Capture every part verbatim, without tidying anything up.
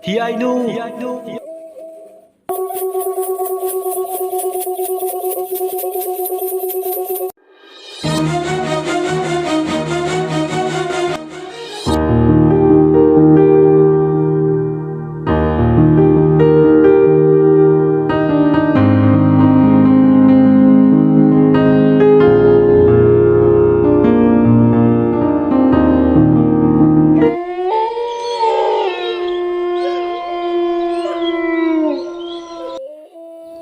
ꯌꯥꯏꯅꯨ!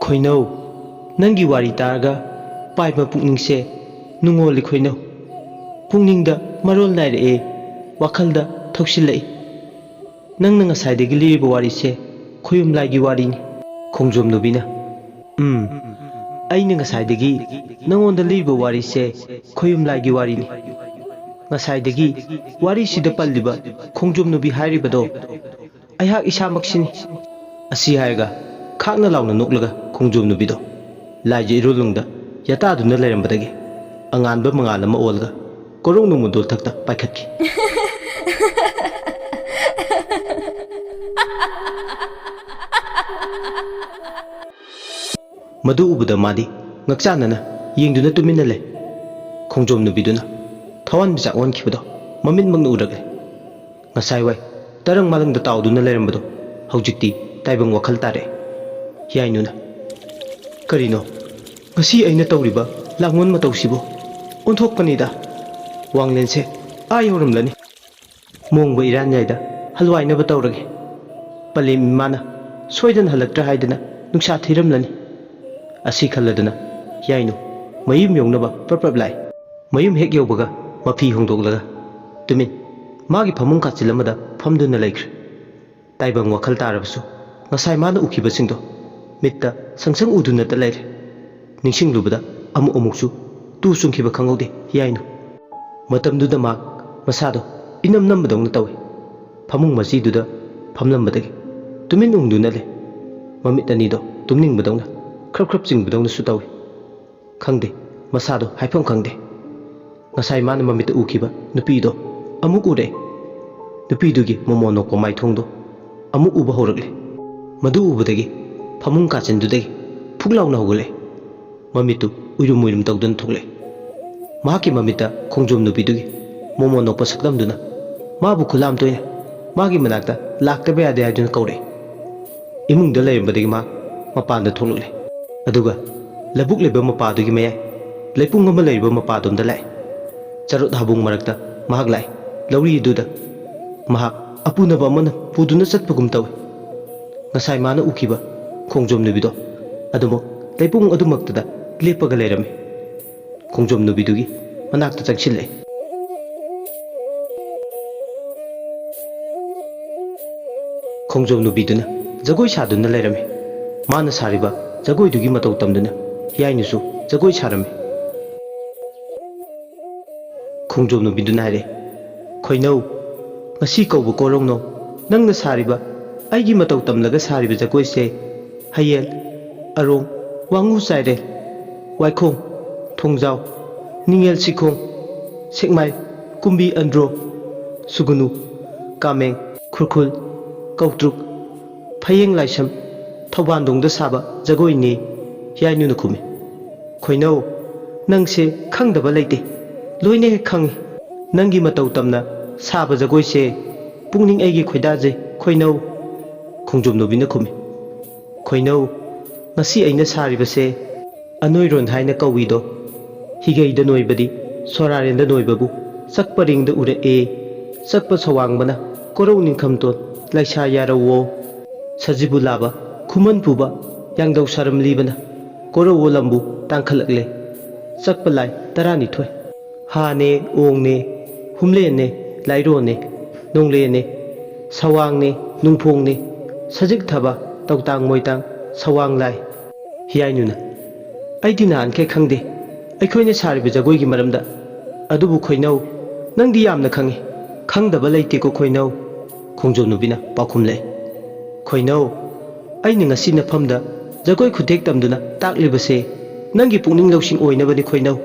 ꯈꯣꯏꯅꯧ, ꯅꯪꯒꯤ ꯋꯥꯔꯤ ꯇꯥꯔꯒ ꯄꯥꯏꯕ ꯄꯨꯛꯅꯤꯡꯁꯦ ꯅꯨꯡꯉꯣꯜꯂꯤ ꯈꯣꯏꯅꯧ꯫ ꯄꯨꯛꯅꯤꯡꯗ ꯃꯔꯣꯜ ꯅꯥꯏꯔꯛꯑꯦ, ꯋꯥꯈꯜꯗ ꯊꯧꯁꯤꯜꯂꯛꯏ꯫ ꯅꯪꯅ ꯉꯁꯥꯏꯗꯒꯤ ꯂꯤꯔꯤꯕ ꯋꯥꯔꯤꯁꯦ ꯈꯣꯌꯨꯝ ꯂꯥꯏꯒꯤ ꯋꯥꯔꯤꯅꯤ꯫ ꯈꯣꯡꯖꯣꯝ ꯅꯨꯕꯤꯅ, ꯎꯝ, ꯑꯩꯅ ꯉꯁꯥꯏꯗꯒꯤ ꯅꯉꯣꯟꯗ ꯂꯤꯔꯤꯕ ꯋꯥꯔꯤꯁꯦ ꯈꯣꯌꯨꯝ ꯂꯥꯏꯒꯤ ꯋꯥꯔꯤꯅꯤ꯫ ꯉꯁꯥꯏꯗꯒꯤ ꯋꯥꯔꯤꯁꯤꯗ ꯄꯜꯂꯤꯕ ꯈꯣꯡꯖꯣꯝ ꯅꯨꯕꯤ ꯍꯥꯏꯔꯤꯕꯗꯣ ꯑꯩꯍꯥꯛ ꯏꯁꯥꯃꯛꯁꯤꯅꯤ꯫ ꯑꯁꯤ ꯍꯥꯏꯔꯒ ꯈꯥꯛꯅ ꯂꯥꯎꯅ ꯅꯣꯛꯂꯒ ꯈꯣꯡꯖꯣꯝ ꯅꯨꯕꯤꯗꯣ ꯂꯥꯏꯖ ꯏꯔꯨꯂꯨꯡꯗ ꯌꯥꯇꯥꯗꯨꯅ ꯂꯩꯔꯝꯕꯗꯒꯤ ꯑꯉꯥꯟꯕ ꯃꯉꯥꯜ ꯑꯃ ꯑꯣꯜꯂꯒ ꯀꯣꯔꯧ ꯅꯣꯡꯃꯗꯣꯜ ꯊꯛꯇ ꯄꯥꯏꯈꯠꯈꯤ꯫ ꯃꯗꯨ ꯎꯕꯗ ꯃꯥꯗꯤ ꯉꯛꯆꯥꯟꯅꯅ ꯌꯦꯡꯗꯨꯅ ꯇꯨꯃꯤꯟꯅ ꯂꯩ꯫ ꯈꯣꯡꯖꯣꯝ ꯅꯨꯕꯤꯗꯨꯅ ꯊꯋꯥꯟꯃꯤꯆꯥꯛ ꯑꯣꯟꯈꯤꯕꯗꯣ ꯃꯃꯤꯠꯃꯛꯅ ꯎꯔꯛꯂꯦ꯫ ꯉꯁꯥꯏꯋꯥꯏ ꯇꯔꯪ ꯃꯥꯂꯪꯗ ꯇꯥꯎꯗꯨꯅ ꯂꯩꯔꯝꯕꯗꯣ ꯍꯧꯖꯤꯛꯇꯤ ꯇꯥꯏꯕꯪ ꯋꯥꯈꯜ ꯇꯥꯔꯛꯑꯦ꯫ ꯍꯤꯌꯥꯏꯅꯨꯅ, "ꯀꯔꯤꯅꯣ ꯉꯁꯤ ꯑꯩꯅ ꯇꯧꯔꯤꯕ ꯂꯥꯡꯑꯣꯟ ꯃꯇꯧꯁꯤꯕꯨ? ꯑꯣꯟꯊꯣꯛꯄꯅꯤꯗ! ꯋꯥꯡꯂꯦꯟꯁꯦ ꯑꯥ ꯌꯧꯔꯝꯂꯅꯤ꯫ ꯃꯣꯡꯕ ꯏꯔꯥꯟꯌꯥꯏꯗ ꯍꯜꯋꯥꯏꯅꯕ ꯇꯧꯔꯒꯦ꯫ ꯄꯂꯦꯝ ꯏꯃꯥꯅ ꯁꯣꯏꯗꯅ ꯍꯜꯂꯛꯇ꯭ꯔꯥ ꯍꯥꯏꯗꯅ ꯅꯨꯡꯁꯥ ꯊꯤꯔꯝꯂꯅꯤ"꯫ ꯑꯁꯤ ꯈꯜꯂꯗꯨꯅ ꯍꯤꯌꯥꯏꯅꯨ ꯃꯌꯨꯝ ꯌꯧꯅꯕ ꯄ꯭ꯔꯞ ꯄ꯭ꯔꯞ ꯂꯥꯛꯏ꯫ ꯃꯌꯨꯝ ꯍꯦꯛ ꯌꯧꯕꯒ ꯃꯐꯤ ꯍꯣꯡꯗꯣꯛꯂꯒ ꯇꯨꯃꯤꯟ ꯃꯥꯒꯤ ꯐꯃꯨꯡ ꯀꯥꯆꯤꯜ ꯑꯃꯗ ꯐꯝꯗꯨꯅ ꯂꯩꯈ꯭ꯔꯦ꯫ ꯇꯥꯏꯕꯪ ꯋꯥꯈꯜ ꯇꯥꯔꯕꯁꯨ ꯉꯁꯥꯏ ꯃꯥꯅ ꯎꯈꯤꯕꯁꯤꯡꯗꯣ ꯃꯤꯠꯇ ꯁꯪꯁꯪ ꯎꯗꯨꯅꯇ ꯂꯩꯔꯦ꯫ ꯅꯤꯡꯁꯤꯡꯂꯨꯕꯗ ꯑꯃꯨꯛ ꯑꯃꯨꯛꯁꯨ ꯇꯨ ꯆꯨꯡꯈꯤꯕ ꯈꯪꯍꯧꯗꯦ ꯍꯤꯌꯥꯏꯅꯨ꯫ ꯃꯇꯝꯗꯨꯗ ꯃꯍꯥꯛ ꯃꯁꯥꯗꯣ ꯏꯅꯝ ꯅꯝꯕꯗꯧꯅ ꯇꯧꯏ꯫ ꯐꯃꯨꯡ ꯃꯆꯤꯗꯨꯗ ꯐꯝꯂꯝꯕꯗꯒꯤ ꯇꯨꯃꯤꯟ ꯎꯪꯗꯨꯅ ꯂꯩ꯫ ꯃꯃꯤꯠ ꯑꯅꯤꯗꯣ ꯇꯨꯝꯅꯤꯡꯕꯗꯧꯅ ꯈ꯭ꯔꯞ ꯈ꯭ꯔꯞ ꯆꯤꯡꯕꯗꯧꯅꯁꯨ ꯇꯧꯏ꯫ ꯈꯪꯗꯦ, ꯃꯁꯥꯗꯣ ꯍꯥꯏꯐꯝ ꯈꯪꯗꯦ꯫ ꯉꯁꯥꯏ ꯃꯥꯅ ꯃꯃꯤꯠꯇ ꯎꯈꯤꯕ ꯅꯨꯄꯤꯗꯣ ꯑꯃꯨꯛ ꯎꯔꯛꯑꯦ꯫ ꯅꯨꯄꯤꯗꯨꯒꯤ ꯃꯣꯃꯣꯟ ꯅꯣꯛꯄ ꯃꯥꯏꯊꯣꯡꯗꯣ ꯑꯃꯨꯛ ꯎꯕ ꯍꯧꯔꯛꯂꯦ꯫ ꯃꯗꯨ ꯎꯕꯗꯒꯤ ꯐꯃꯨꯡ ꯀꯥꯆꯤꯟꯗꯨꯗꯒꯤ ꯐꯨꯛ ꯂꯥꯎꯅ ꯍꯧꯒꯠꯂꯛꯏ꯫ ꯃꯃꯤꯠꯇꯨ ꯎꯏꯔꯨꯝ ꯎꯏꯔꯨꯝ ꯇꯧꯗꯨꯅ ꯊꯣꯛꯂꯛꯏ꯫ ꯃꯍꯥꯛꯀꯤ ꯃꯃꯤꯠꯇ ꯈꯣꯡꯖꯣꯝ ꯅꯨꯄꯤꯗꯨꯒꯤ ꯃꯣꯃꯣꯟ ꯅꯣꯛꯄ ꯁꯛꯇꯝꯗꯨꯅ ꯃꯥꯕꯨ ꯈꯨꯂꯥꯝ ꯇꯣꯏꯅ ꯃꯥꯒꯤ ꯃꯅꯥꯛꯇ ꯂꯥꯛꯇꯕ ꯌꯥꯗꯦ ꯍꯥꯏꯗꯨꯅ ꯀꯧꯔꯛꯏ꯫ ꯏꯃꯨꯡꯗ ꯂꯩꯔꯝꯕꯗꯒꯤ ꯃꯥ ꯃꯄꯥꯟꯗ ꯊꯣꯛꯂꯛꯂꯦ꯫ ꯑꯗꯨꯒ ꯂꯧꯕꯨꯛ ꯂꯩꯕ ꯃꯄꯥꯗꯨꯒꯤ ꯃꯌꯥꯏ ꯂꯩꯄꯨꯡ ꯑꯃ ꯂꯩꯔꯤꯕ ꯃꯄꯥꯗꯣꯝꯗ ꯂꯥꯛꯑꯦ꯫ ꯆꯔꯨꯠ ꯍꯥꯕꯨꯡ ꯃꯔꯛꯇ ꯃꯍꯥꯛ ꯂꯥꯛꯑꯦ꯫ ꯂꯧꯔꯤ ꯑꯗꯨꯗ ꯃꯍꯥꯛ ꯑꯄꯨꯅꯕ ꯑꯃꯅ ꯄꯨꯗꯨꯅ ꯆꯠꯄꯒꯨꯝ ꯇꯧꯏ꯫ ꯉꯁꯥꯏ ꯃꯥꯅ ꯎꯈꯤꯕ ꯈꯣꯡꯖꯣꯝ ꯅꯨꯕꯤꯗꯣ ꯑꯗꯨꯃꯛ ꯂꯩꯄꯨꯡ ꯑꯗꯨꯃꯛꯇꯗ ꯂꯦꯞꯄꯒ ꯂꯩꯔꯝꯃꯤ꯫ ꯈꯣꯡꯖꯣꯝ ꯅꯨꯕꯤꯗꯨꯒꯤ ꯃꯅꯥꯛꯇ ꯆꯪꯁꯤꯜꯂꯛꯏ꯫ ꯈꯣꯡꯖꯣꯝ ꯅꯨꯕꯤꯗꯨꯅ ꯖꯒꯣꯏ ꯁꯥꯗꯨꯅ ꯂꯩꯔꯝꯃꯤ꯫ ꯃꯥꯅ ꯁꯥꯔꯤꯕ ꯖꯒꯣꯏꯗꯨꯒꯤ ꯃꯇꯧ ꯇꯝꯗꯨꯅ ꯍꯤꯌꯥꯏꯅꯨꯁꯨ ꯖꯒꯣꯏ ꯁꯥꯔꯝꯃꯤ꯫ ꯈꯣꯡꯖꯣꯝ ꯅꯨꯕꯤꯗꯨꯅ ꯍꯥꯏꯔꯦ, "ꯈꯣꯏꯅꯧ, ꯉꯁꯤ ꯀꯧꯕ ꯀꯣꯔꯧꯅꯧ, ꯅꯪꯅ ꯁꯥꯔꯤꯕ, ꯑꯩꯒꯤ ꯃꯇꯧ ꯇꯝꯂꯒ ꯁꯥꯔꯤꯕ ꯖꯒꯣꯏꯁꯦ ꯍꯌꯦꯜ, ꯑꯔꯣꯡ, ꯋꯥꯉꯨ ꯆꯥꯏꯔꯦꯜ, ꯋꯥꯏꯈꯣꯡ, ꯊꯣꯡꯖꯥꯎ, ꯅꯤꯡꯉꯦꯜ ꯁꯤꯈꯣꯡ, ꯁꯦꯛꯃꯥꯏ, ꯀꯨꯝꯕꯤ ꯑꯟꯗ꯭ꯔꯣ, ꯁꯨꯒꯨꯅꯨ, ꯀꯥꯃꯦꯡ, ꯈꯨꯔꯈꯨꯜ, ꯀꯧꯇ꯭ꯔꯨꯛ, ꯐꯌꯦꯡ ꯂꯥꯏꯁꯝ, ꯊꯧꯕꯥꯟꯗꯣꯡꯗ ꯁꯥꯕ ꯖꯒꯣꯏꯅꯤ", ꯍꯤꯌꯥꯏꯅꯨꯅ ꯈꯨꯝꯃꯤ꯫ "ꯈꯣꯏꯅꯧ, ꯅꯪꯁꯦ ꯈꯪꯗꯕ ꯂꯩꯇꯦ, ꯂꯣꯏꯅ ꯍꯦꯛ ꯈꯪꯉꯤ꯫ ꯅꯪꯒꯤ ꯃꯇꯧ ꯇꯝꯅ ꯁꯥꯕ ꯖꯒꯣꯏꯁꯦ ꯄꯨꯛꯅꯤꯡ ꯑꯩꯒꯤ ꯈꯣꯏꯗꯥꯖꯩ, ꯈꯣꯏꯅꯧ", ꯈꯣꯡꯖꯣꯝ ꯅꯨꯕꯤꯅ ꯈꯨꯝꯃꯤ꯫ "ꯈꯣꯏꯅꯧ, ꯉꯁꯤ ꯑꯩꯅ ꯁꯥꯔꯤꯕꯁꯦ ꯑꯅꯣꯏꯔꯣꯟ ꯍꯥꯏꯅ ꯀꯧꯏꯗꯣ꯫ ꯍꯤꯒꯩꯗ ꯅꯣꯏꯕꯗꯤ ꯁꯣꯔꯥꯔꯦꯟꯗ ꯅꯣꯏꯕꯕꯨ ꯆꯛꯄ ꯔꯦꯡꯗ ꯎꯔꯛꯑꯦ꯫ ꯆꯛꯄ ꯁꯋꯥꯡꯕꯅ ꯀꯣꯔꯧ ꯅꯤꯡꯈꯝꯇꯣꯟ ꯂꯥꯏꯁꯥ ꯌꯥꯔꯧꯋꯣ꯫ ꯁꯖꯤꯕꯨ ꯂꯥꯕ ꯈꯨꯃꯟ ꯄꯨꯕ ꯌꯥꯡꯗꯧ ꯁꯥꯔꯝꯂꯤꯕꯅ ꯀꯣꯔꯧ ꯑꯣꯂꯝꯕꯨ ꯇꯥꯡꯈꯠꯂꯛꯂꯦ꯫ ꯆꯛꯄ ꯂꯥꯏ ꯇꯔꯥꯅꯤꯊꯣꯏ꯫ ꯍꯥꯅꯦ, ꯑꯣꯡꯅꯦ, ꯍꯨꯝꯂꯦꯟꯅꯦ, ꯂꯥꯏꯔꯣꯟꯅꯦ, ꯅꯣꯡꯂꯦꯟꯅꯦ, ꯁꯋꯥꯡꯅꯦ, ꯅꯨꯡꯐꯣꯡꯅꯦ, ꯁꯖꯤꯛ ꯊꯕ, ꯇꯧꯇꯥꯡ ꯃꯣꯏꯇꯥꯡ, ꯁꯋꯥꯡ ꯂꯥꯏ"꯫ ꯍꯤꯌꯥꯏꯅꯨꯅ, "ꯑꯩꯗꯤ ꯅꯍꯥꯟꯈꯩ ꯈꯪꯗꯦ ꯑꯩꯈꯣꯏꯅ ꯁꯥꯔꯤꯕ ꯖꯒꯣꯏꯒꯤ ꯃꯔꯝꯗ꯫ ꯑꯗꯨꯕꯨ ꯈꯣꯏꯅꯧ, ꯅꯪꯗꯤ ꯌꯥꯝꯅ ꯈꯪꯉꯤ꯫ ꯈꯪꯗꯕ ꯂꯩꯇꯦꯀꯣ ꯈꯣꯏꯅꯧ", ꯈꯣꯡꯖꯣꯝ ꯅꯨꯕꯤꯅ ꯄꯥꯎꯈꯨꯝꯂꯛꯏ꯫ "ꯈꯣꯏꯅꯧ, ꯑꯩꯅ ꯉꯁꯤ ꯅꯐꯝꯗ ꯖꯒꯣꯏ ꯈꯨꯊꯦꯛ ꯇꯝꯗꯨꯅ ꯇꯥꯛꯂꯤꯕꯁꯦ ꯅꯪꯒꯤ ꯄꯨꯛꯅꯤꯡ ꯂꯧꯁꯤꯡ ꯑꯣꯏꯅꯕꯅꯤ ꯈꯣꯏꯅꯧ"꯫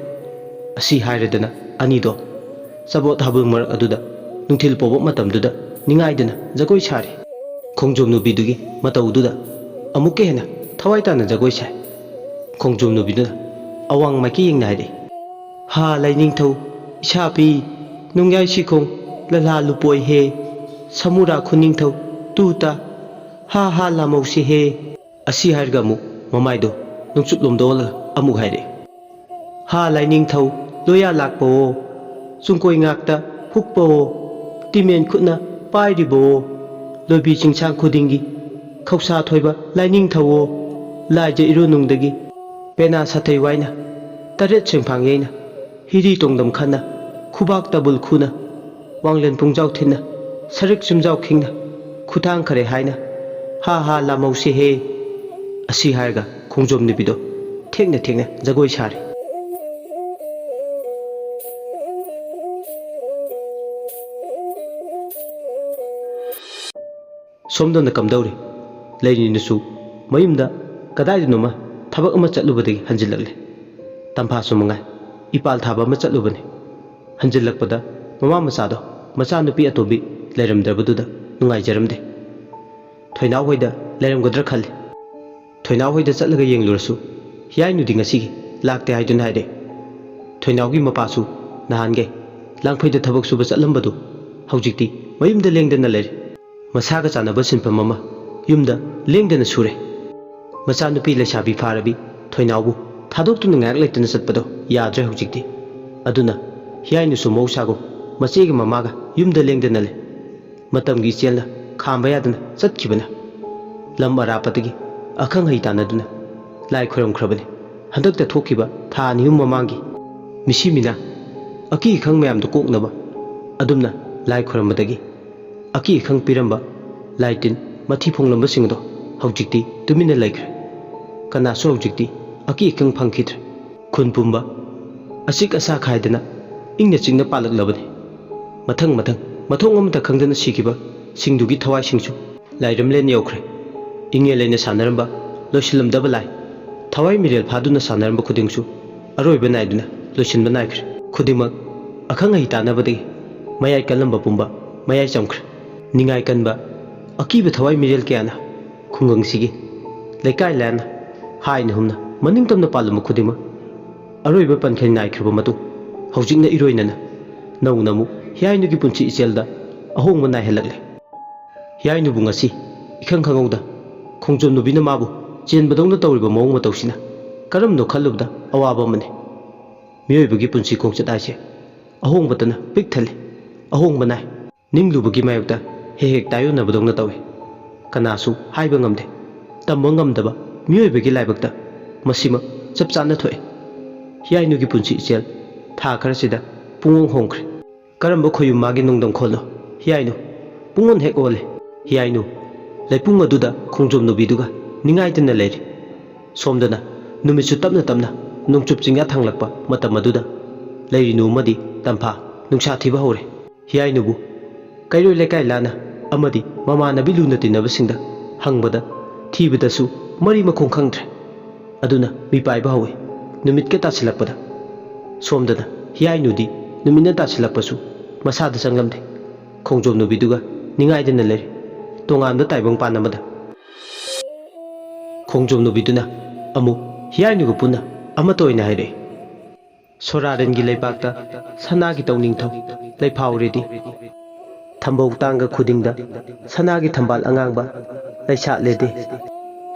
ꯑꯁꯤ ꯍꯥꯏꯔꯗꯅ ꯑꯅꯤꯗꯣ ꯆꯕꯣꯠ ꯍꯥꯕꯨꯡ ꯃꯔꯛ ꯑꯗꯨꯗ ꯅꯨꯡꯊꯤꯜ ꯄꯣꯕ ꯃꯇꯝꯗꯨꯗ ꯅꯤꯡꯉꯥꯏꯗꯅ ꯖꯒꯣꯏ ꯁꯥꯔꯤ꯫ ꯈꯣꯡꯖꯣꯝ ꯅꯨꯄꯤꯗꯨꯒꯤ ꯃꯇꯧꯗꯨꯗ ꯑꯃꯨꯛꯀ ꯍꯦꯟꯅ ꯊꯋꯥꯏ ꯇꯥꯅ ꯖꯒꯣꯏ ꯁꯥꯏ꯫ ꯈꯣꯡꯖꯣꯝ ꯅꯨꯄꯤꯗꯨꯅ ꯑꯋꯥꯡ ꯃꯥꯏꯀꯩ ꯌꯦꯡꯅ ꯍꯥꯏꯔꯛꯏ, "ꯍꯥ ꯂꯥꯏꯅꯤꯡꯊꯧ, ꯏꯁꯥ ꯄꯤ, ꯅꯣꯡꯌꯥꯏ ꯁꯤꯈꯣꯡ, ꯂꯂꯥ ꯂꯨꯄꯣꯏ ꯍꯦ, ꯁꯃꯨꯔꯥ ꯈꯨꯅꯤꯡꯊꯧ, ꯇꯨ ꯇꯥ, ꯍꯥ ꯍꯥ ꯂꯥꯃꯧꯁꯤ ꯍꯦ"꯫ ꯑꯁꯤ ꯍꯥꯏꯔꯒ ꯑꯃꯨꯛ ꯃꯃꯥꯏꯗꯣ ꯅꯨꯡꯆꯨꯞꯂꯣꯝꯗ ꯑꯣꯜꯂꯒ ꯑꯃꯨꯛ ꯍꯥꯏꯔꯛꯏ, "ꯍꯥ ꯂꯥꯏꯅꯤꯡꯊꯧ, ꯂꯣꯌꯥ ꯂꯥꯛꯄꯋꯣ, ꯆꯨꯡꯀꯣꯏ ꯉꯥꯛꯇ ꯍꯨꯛꯄꯋꯣ, ꯇꯤꯃꯦꯟ ꯈꯨꯠꯅ ꯄꯥꯏꯔꯤꯕꯋꯣ, ꯂꯣꯏꯕꯤ ꯆꯤꯡꯁꯥꯡ ꯈꯨꯗꯤꯡꯒꯤ ꯈꯧꯁꯥ ꯊꯣꯏꯕ ꯂꯥꯏꯅꯤꯡꯊꯧꯋꯣ, ꯂꯥꯏꯖ ꯏꯔꯨꯅꯨꯡꯗꯒꯤ ꯄꯦꯅꯥ ꯁꯥꯊꯩ ꯋꯥꯏꯅ, ꯇꯔꯦꯠ ꯁꯦꯡꯐꯥꯡ ꯌꯩꯅ, ꯍꯤꯔꯤ ꯇꯣꯡꯗꯝ ꯈꯟꯅ, ꯈꯨꯕꯥꯛ ꯇꯕꯨꯜ ꯈꯨꯅ, ꯋꯥꯡꯂꯦꯟ ꯄꯨꯡꯖꯥꯎ ꯊꯤꯟꯅ, ꯁꯔꯤꯛ ꯆꯨꯝꯖꯥꯎ ꯈꯤꯡꯅ, ꯈꯨꯊꯥꯡ ꯈꯔꯦ ꯍꯥꯏꯅ, ꯍꯥ ꯍꯥ ꯂꯥꯃꯧꯁꯦ ꯍꯦ"꯫ ꯑꯁꯤ ꯍꯥꯏꯔꯒ ꯈꯣꯡꯖꯣꯝ ꯅꯨꯄꯤꯗꯣ ꯊꯦꯛꯅ ꯊꯦꯛꯅ ꯖꯒꯣꯏ ꯁꯥꯔꯤ꯫ ꯁꯣꯝꯗꯅ ꯀꯝꯗꯧꯔꯤ? ꯂꯩꯅꯤꯅꯁꯨ ꯃꯌꯨꯝꯗ ꯀꯗꯥꯏꯗꯅꯣꯃ ꯊꯕꯛ ꯑꯃ ꯆꯠꯂꯨꯕꯗꯒꯤ ꯍꯟꯖꯤꯜꯂꯛꯂꯦ꯫ ꯇꯝꯐꯥꯁꯨ ꯃꯉꯥꯏ, ꯏꯄꯥꯜ ꯊꯥꯕ ꯑꯃ ꯆꯠꯂꯨꯕꯅꯤ꯫ ꯍꯟꯖꯤꯜꯂꯛꯄꯗ ꯃꯃꯥ ꯃꯆꯥꯗꯣ, ꯃꯆꯥꯅꯨꯄꯤ ꯑꯇꯣꯝꯕꯤ ꯂꯩꯔꯝꯗ꯭ꯔꯕꯗꯨꯗ ꯅꯨꯡꯉꯥꯏꯖꯔꯝꯗꯦ꯫ ꯊꯣꯏꯅꯥꯎ ꯍꯣꯏꯗ ꯂꯩꯔꯝꯒꯗ꯭ꯔꯥ ꯈꯜꯂꯤ꯫ ꯊꯣꯏꯅꯥꯎ ꯍꯣꯏꯗ ꯆꯠꯂꯒ ꯌꯦꯡꯂꯨꯔꯁꯨ ꯍꯤꯌꯥꯏꯅꯨꯗꯤ ꯉꯁꯤꯒꯤ ꯂꯥꯛꯇꯦ ꯍꯥꯏꯗꯨꯅ ꯍꯥꯏꯔꯦ꯫ ꯊꯣꯏꯅꯥꯎꯒꯤ ꯃꯄꯥꯁꯨ ꯅꯍꯥꯟꯒꯩ ꯂꯥꯡꯐꯩꯗ ꯊꯕꯛ ꯁꯨꯕ ꯆꯠꯂꯝꯕꯗꯨ ꯍꯧꯖꯤꯛꯇꯤ ꯃꯌꯨꯝꯗ ꯂꯦꯡꯗꯅ ꯂꯩꯔꯦ꯫ ꯃꯁꯥꯒ ꯆꯥꯟꯅꯕ ꯁꯤꯟꯐꯝ ꯑꯃ ꯌꯨꯝꯗ ꯂꯦꯡꯗꯅ ꯁꯨꯔꯦ꯫ ꯃꯆꯥꯅꯨꯄꯤ ꯂꯩꯁꯥꯕꯤ ꯐꯥꯔꯕꯤ ꯊꯣꯏꯅꯥꯎꯕꯨ ꯊꯥꯗꯣꯛꯇꯨꯅ ꯉꯥꯏꯍꯥꯛ ꯂꯩꯇꯅ ꯆꯠꯄꯗꯣ ꯌꯥꯗ꯭ꯔꯦ ꯍꯧꯖꯤꯛꯇꯤ꯫ ꯑꯗꯨꯅ ꯍꯤꯌꯥꯏꯅꯨꯁꯨ ꯃꯍꯧꯁꯥꯒꯨꯝ ꯃꯆꯦꯒ ꯃꯃꯥꯒ ꯌꯨꯝꯗ ꯂꯦꯡꯗꯅ ꯂꯩ꯫ ꯃꯇꯝꯒꯤ ꯏꯆꯦꯜꯅ ꯈꯥꯝꯕ ꯌꯥꯗꯅ ꯆꯠꯈꯤꯕꯅ ꯂꯝ ꯑꯔꯥꯞꯄꯗꯒꯤ ꯑꯈꯪ ꯑꯍꯩ ꯇꯥꯟꯅꯗꯨꯅ ꯂꯥꯏ ꯈꯣꯏꯔꯝꯈ꯭ꯔꯕꯅꯤ꯫ ꯍꯟꯗꯛꯇ ꯊꯣꯛꯈꯤꯕ ꯊꯥ ꯑꯅꯤ ꯑꯍꯨꯝ ꯃꯃꯥꯡꯒꯤ ꯃꯤꯁꯤ ꯃꯤꯅꯥ ꯑꯀꯤ ꯑꯈꯪ ꯃꯌꯥꯝꯗꯨ ꯀꯣꯛꯅꯕ ꯑꯗꯨꯝꯅ ꯂꯥꯏ ꯈꯣꯏꯔꯝꯕꯗꯒꯤ ꯑꯀꯤ ꯑꯈꯪ ꯄꯤꯔꯝꯕ ꯂꯥꯏ ꯇꯤꯟ ꯃꯊꯤ ꯐꯣꯡꯂꯝꯕꯁꯤꯡ ꯑꯗꯣ ꯍꯧꯖꯤꯛꯇꯤ ꯇꯨꯃꯤꯟꯅ ꯂꯩꯈ꯭ꯔꯦ꯫ ꯀꯅꯥꯁꯨ ꯍꯧꯖꯤꯛꯇꯤ ꯑꯀꯤ ꯑꯈꯪ ꯐꯪꯈꯤꯗ꯭ꯔꯦ꯫ ꯈꯨꯟ ꯄꯨꯝꯕ ꯑꯆꯤꯛ ꯑꯁꯥ ꯈꯥꯏꯗꯅ ꯏꯪꯅ ꯆꯤꯛꯅ ꯄꯥꯜꯂꯛꯂꯕꯅꯤ꯫ ꯃꯊꯪ ꯃꯊꯪ ꯃꯊꯣꯡ ꯑꯃꯇ ꯈꯪꯗꯅ ꯁꯤꯈꯤꯕ ꯁꯤꯡꯗꯨꯒꯤ ꯊꯋꯥꯏꯁꯤꯡꯁꯨ ꯂꯥꯏꯔꯝꯂꯦꯟ ꯌꯧꯈ꯭ꯔꯦ꯫ ꯏꯪꯉꯦꯜ ꯂꯩꯅ ꯁꯥꯟꯅꯔꯝꯕ ꯂꯣꯏꯁꯤꯜꯂꯝꯗꯕ ꯂꯥꯏ, ꯊꯋꯥꯏ ꯃꯤꯔꯦꯜ ꯐꯥꯗꯨꯅ ꯁꯥꯟꯅꯔꯝꯕ ꯈꯨꯗꯤꯡꯁꯨ ꯑꯔꯣꯏꯕ ꯅꯥꯏꯗꯨꯅ ꯂꯣꯏꯁꯤꯟꯕ ꯅꯥꯏꯈ꯭ꯔꯦ꯫ ꯈꯨꯗꯤꯡꯃꯛ ꯑꯈꯪ ꯑꯍꯩ ꯇꯥꯟꯅꯕꯗꯒꯤ ꯃꯌꯥꯏ ꯀꯜꯂꯝꯕ ꯄꯨꯝꯕ ꯃꯌꯥꯏ ꯆꯝꯈ꯭ꯔꯦ꯫ ꯅꯤꯡꯉꯥꯏ ꯀꯟꯕ ꯑꯀꯤꯕ ꯊꯋꯥꯏ ꯃꯤꯔꯦꯜ ꯀꯌꯥꯅ ꯈꯨꯡꯒꯪꯁꯤꯒꯤ ꯂꯩꯀꯥꯏ ꯂꯥꯟꯅ ꯍꯥꯏꯅ ꯍꯨꯝꯅ ꯃꯅꯤꯡ ꯇꯝꯅ ꯄꯥꯜꯂꯝꯕ ꯈꯨꯗꯤꯡꯃꯛ ꯑꯔꯣꯏꯕ ꯄꯟꯈꯩ ꯅꯥꯏꯈ꯭ꯔꯕ ꯃꯇꯨꯡ, ꯍꯧꯖꯤꯛꯅ ꯏꯔꯣꯏꯅꯅ ꯅꯧꯅ ꯑꯃꯨꯛ ꯍꯤꯌꯥꯏꯅꯨꯒꯤ ꯄꯨꯟꯁꯤ ꯏꯆꯦꯜꯗ ꯑꯍꯣꯡꯕ ꯅꯥꯏꯍꯜꯂꯛꯂꯦ꯫ ꯍꯤꯌꯥꯏꯅꯨꯕꯨ ꯉꯁꯤ ꯏꯈꯪ ꯈꯪꯍꯧꯗ ꯈꯣꯡꯖꯣꯝ ꯅꯨꯕꯤꯅ ꯃꯥꯕꯨ ꯆꯦꯟꯕꯗꯧꯅ ꯇꯧꯔꯤꯕ ꯃꯑꯣꯡ ꯃꯇꯧꯁꯤꯅ ꯀꯔꯝꯅꯣ ꯈꯜꯂꯨꯕꯗ ꯑꯋꯥꯕ ꯑꯃꯅꯤ꯫ ꯃꯤꯑꯣꯏꯕꯒꯤ ꯄꯨꯟꯁꯤ ꯈꯣꯡꯆꯠ ꯍꯥꯏꯁꯦ ꯑꯍꯣꯡꯕꯇꯅ ꯄꯤꯛ ꯊꯜꯂꯤ꯫ ꯑꯍꯣꯡꯕ ꯅꯥꯏ꯫ ꯅꯤꯡꯂꯨꯕꯒꯤ ꯃꯥꯌꯣꯛꯇ ꯍꯦꯛ ꯍꯦꯛ ꯇꯥꯏꯌꯣꯟꯅꯕꯗꯧꯅ ꯇꯧꯏ꯫ ꯀꯅꯥꯁꯨ ꯍꯥꯏꯕ ꯉꯝꯗꯦ꯫ ꯇꯝꯕ ꯉꯝꯗꯕ ꯃꯤꯑꯣꯏꯕꯒꯤ ꯂꯥꯏꯕꯛꯇ ꯃꯁꯤꯃꯛ ꯆꯞ ꯆꯥꯅ ꯊꯣꯛꯑꯦ꯫ ꯍꯤꯌꯥꯏꯅꯨꯒꯤ ꯄꯨꯟꯁꯤ ꯏꯆꯦꯜ ꯊꯥ ꯈꯔꯁꯤꯗ ꯄꯨꯡꯍꯣꯡ ꯍꯣꯡꯈ꯭ꯔꯦ꯫ ꯀꯔꯝꯕ ꯈꯣꯌꯨꯝ ꯃꯥꯒꯤ ꯅꯣꯡꯗꯝꯈꯣꯜꯅꯣ? ꯍꯤꯌꯥꯏꯅꯨ ꯄꯨꯡꯑꯣꯟ ꯍꯦꯛ ꯑꯣꯜꯂꯦ꯫ ꯍꯤꯌꯥꯏꯅꯨ ꯂꯩꯄꯨꯡ ꯑꯗꯨꯗ ꯈꯣꯡꯖꯣꯝ ꯅꯨꯕꯤꯗꯨꯒ ꯅꯤꯡꯉꯥꯏꯗꯅ ꯂꯩꯔꯤ꯫ ꯁꯣꯝꯗꯅ ꯅꯨꯃꯤꯠꯁꯨ ꯇꯞꯅ ꯇꯞꯅ ꯅꯣꯡꯆꯨꯞ ꯆꯤꯡꯌꯥ ꯊꯥꯡꯂꯛꯄ ꯃꯇꯝ ꯑꯗꯨꯗ ꯂꯩꯔꯤꯅꯨ ꯑꯃꯗꯤ ꯇꯝꯐꯥ ꯅꯨꯡꯁꯥ ꯊꯤꯕ ꯍꯧꯔꯦ꯫ ꯍꯤꯌꯥꯏꯅꯨꯕꯨ ꯀꯩꯔꯣꯏ ꯂꯩꯀꯥꯏ ꯂꯥꯟꯅ ꯑꯃꯗꯤ ꯃꯃꯥꯟꯅꯕꯤ ꯂꯨꯅ ꯇꯤꯟꯅꯕꯁꯤꯡꯗ ꯍꯪꯕꯗ ꯊꯤꯕꯗꯁꯨ ꯃꯔꯤ ꯃꯈꯣꯡ ꯈꯪꯗ꯭ꯔꯦ꯫ ꯑꯗꯨꯅ ꯃꯤꯄꯥꯏꯕ ꯍꯧꯏ꯫ ꯅꯨꯃꯤꯠꯀ ꯇꯥꯁꯤꯜꯂꯛꯄꯗ ꯁꯣꯝꯗꯅ ꯍꯤꯌꯥꯏꯅꯨꯗꯤ ꯅꯨꯃꯤꯠꯅ ꯇꯥꯁꯤꯜꯂꯛꯄꯁꯨ ꯃꯁꯥꯗ ꯆꯪꯂꯝꯗꯦ꯫ ꯈꯣꯡꯖꯣꯝ ꯅꯨꯕꯤꯗꯨꯒ ꯅꯤꯡꯉꯥꯏꯗꯅ ꯂꯩꯔꯤ꯫ ꯇꯣꯉꯥꯟꯕ ꯇꯥꯏꯕꯪꯄꯥꯟ ꯑꯃꯗ ꯈꯣꯡꯖꯣꯝ ꯅꯨꯕꯤꯗꯨꯅ ꯑꯃꯨꯛ ꯍꯤꯌꯥꯏꯅꯨꯒ ꯄꯨꯟꯅ ꯑꯃꯠꯇ ꯑꯣꯏꯅ ꯍꯥꯏꯔꯛꯏ꯫ ꯁꯣꯔꯥꯔꯦꯟꯒꯤ ꯂꯩꯕꯥꯛꯇ ꯁꯅꯥꯒꯤ ꯇꯧꯅꯤꯡꯊꯧ ꯂꯩꯐꯥꯎꯔꯦꯗꯤ, ꯊꯝꯕꯧ ꯇꯥꯡꯒ ꯈꯨꯗꯤꯡꯗ ꯁꯅꯥꯒꯤ ꯊꯝꯕꯥꯜ ꯑꯉꯥꯡꯕ ꯂꯩꯁꯥꯠꯂꯦꯗꯤ,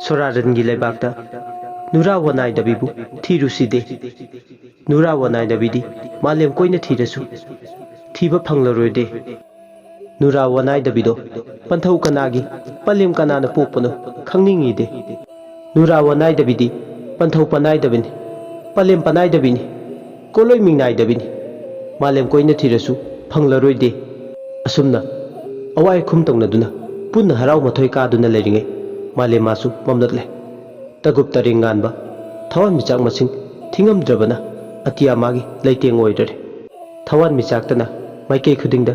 ꯁꯣꯔꯥꯔꯦꯟꯒꯤ ꯂꯩꯕꯥꯛꯇ ꯅꯨꯔꯥ ꯋꯥꯅꯥꯏꯗꯕꯤꯕꯨ ꯊꯤꯔꯨꯁꯤꯗꯤ꯫ ꯅꯨꯔꯥ ꯋꯥꯅꯥꯏꯗꯕꯤꯗꯤ ꯃꯥꯂꯦꯝ ꯀꯣꯏꯅ ꯊꯤꯔꯁꯨ ꯊꯤꯕ ꯐꯪꯂꯔꯣꯏꯗꯦ꯫ ꯅꯨꯔꯥ ꯋꯥꯅꯥꯏꯗꯕꯤꯗꯣ ꯄꯟꯊꯧ ꯀꯅꯥꯒꯤ, ꯄꯂꯦꯝ ꯀꯅꯥꯅ ꯄꯣꯛꯄꯅꯣ ꯈꯪꯅꯤꯡꯉꯤꯗꯦ꯫ ꯅꯨꯔꯥ ꯋꯥꯅꯥꯏꯗꯕꯤꯗꯤ ꯄꯟꯊꯧ ꯄꯅꯥꯏꯗꯕꯤꯅꯤ, ꯄꯂꯦꯝ ꯄꯅꯥꯏꯗꯕꯤꯅꯤ, ꯀꯣꯂꯣꯏ ꯃꯤꯡꯅꯥꯏꯗꯕꯤꯅꯤ꯫ ꯃꯥꯂꯦꯝ ꯀꯣꯏꯅ ꯊꯤꯔꯁꯨ ꯐꯪꯂꯔꯣꯏꯗꯦ꯫ ꯑꯁꯨꯝꯅ ꯑꯋꯥꯏ ꯑꯈꯨꯝ ꯇꯧꯅꯗꯨꯅ ꯄꯨꯟꯅ ꯍꯔꯥꯎ ꯃꯊꯣꯏ ꯀꯥꯗꯨꯅ ꯂꯩꯔꯤꯉꯩ ꯃꯥꯂꯦꯝ ꯃꯥꯁꯨ ꯃꯝꯂꯛꯂꯦ꯫ ꯇꯒꯨꯞ ꯇꯔꯦꯡ ꯉꯥꯟꯕ ꯊꯋꯥꯟꯃꯤꯆꯥꯛ ꯃꯁꯤꯡ ꯊꯤꯉꯝꯗ꯭ꯔꯕꯅ ꯑꯇꯤꯌꯥ ꯃꯥꯒꯤ ꯂꯩꯇꯦꯡ ꯑꯣꯏꯔꯔꯦ꯫ ꯊꯋꯥꯟꯃꯤꯆꯥꯛꯇꯅ ꯃꯥꯏꯀꯩ ꯈꯨꯗꯤꯡꯗ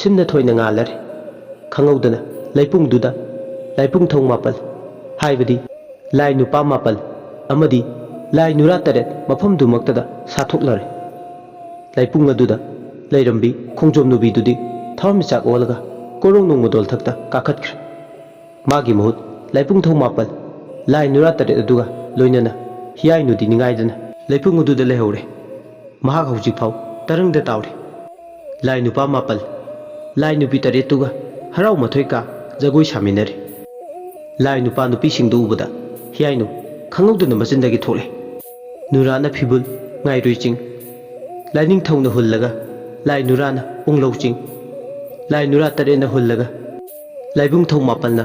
ꯁꯤꯝꯅ ꯊꯣꯏꯅ ꯉꯥꯜꯂꯔꯦ꯫ ꯈꯪꯍꯧꯗꯅ ꯂꯩꯄꯨꯡꯗꯨꯗ ꯂꯥꯏꯄꯨꯡꯊꯧ ꯃꯥꯄꯜ, ꯍꯥꯏꯕꯗꯤ ꯂꯥꯏ ꯅꯨꯄꯥ ꯃꯥꯄꯜ ꯑꯃꯗꯤ ꯂꯥꯏ ꯅꯨꯔꯥ ꯇꯔꯦꯠ ꯃꯐꯝꯗꯨꯃꯛꯇꯗ ꯁꯥꯊꯣꯛꯂꯔꯦ꯫ ꯂꯥꯏꯄꯨꯡ ꯑꯗꯨꯗ ꯂꯩꯔꯝꯕꯤ ꯈꯣꯡꯖꯣꯝ ꯅꯨꯕꯤꯗꯨꯗꯤ ꯊꯋꯥꯟꯃꯤꯆꯥꯛ ꯑꯣꯜꯂꯒ ꯀꯣꯔꯧ ꯅꯣꯡꯃꯗꯣꯜ ꯊꯛꯇ ꯀꯥꯈꯠꯈ꯭ꯔꯦ꯫ ꯃꯥꯒꯤ ꯃꯍꯨꯠ ꯂꯥꯏꯕꯨꯡ ꯊꯧ ꯃꯥꯄꯜ, ꯂꯥꯏ ꯅꯨꯔꯥ ꯇꯔꯦꯠ ꯑꯗꯨꯒ ꯂꯣꯏꯅꯅ ꯍꯤꯌꯥꯏꯅꯨꯗꯤ ꯅꯤꯡꯉꯥꯏꯗꯅ ꯂꯩꯄꯨꯡ ꯑꯗꯨꯗ ꯂꯩꯍꯧꯔꯦ꯫ ꯃꯍꯥꯛ ꯍꯧꯖꯤꯛꯐꯥꯎ ꯇꯔꯪꯗ ꯇꯥꯎꯔꯤ꯫ ꯂꯥꯏ ꯅꯨꯄꯥ ꯃꯥꯄꯜ, ꯂꯥꯏ ꯅꯨꯄꯤ ꯇꯔꯦꯠꯇꯨꯒ ꯍꯔꯥꯎ ꯃꯊꯣꯏ ꯀꯥ ꯖꯒꯣꯏ ꯁꯥꯃꯤꯟꯅꯔꯤ꯫ ꯂꯥꯏ ꯅꯨꯄꯥ ꯅꯨꯄꯤꯁꯤꯡꯗꯨ ꯎꯕꯗ ꯍꯤꯌꯥꯏꯅꯨ ꯈꯪꯍꯧꯗꯅ ꯃꯆꯤꯟꯗꯒꯤ ꯊꯣꯛꯂꯦ꯫ ꯅꯨꯔꯥꯅ ꯐꯤꯕꯨꯜ, ꯉꯥꯏꯔꯨꯏ ꯆꯤꯡ꯫ ꯂꯥꯏꯅꯤꯡꯊꯧꯅ ꯍꯨꯜꯂꯒ ꯂꯥꯏ ꯅꯨꯔꯥꯅ ꯎꯪꯂꯧ ꯆꯤꯡ꯫ ꯂꯥꯏ ꯅꯨꯔꯥ ꯇꯔꯦꯠꯅ ꯍꯨꯜꯂꯒ ꯂꯥꯏꯕꯨꯡ ꯊꯧ ꯃꯥꯄꯜꯅ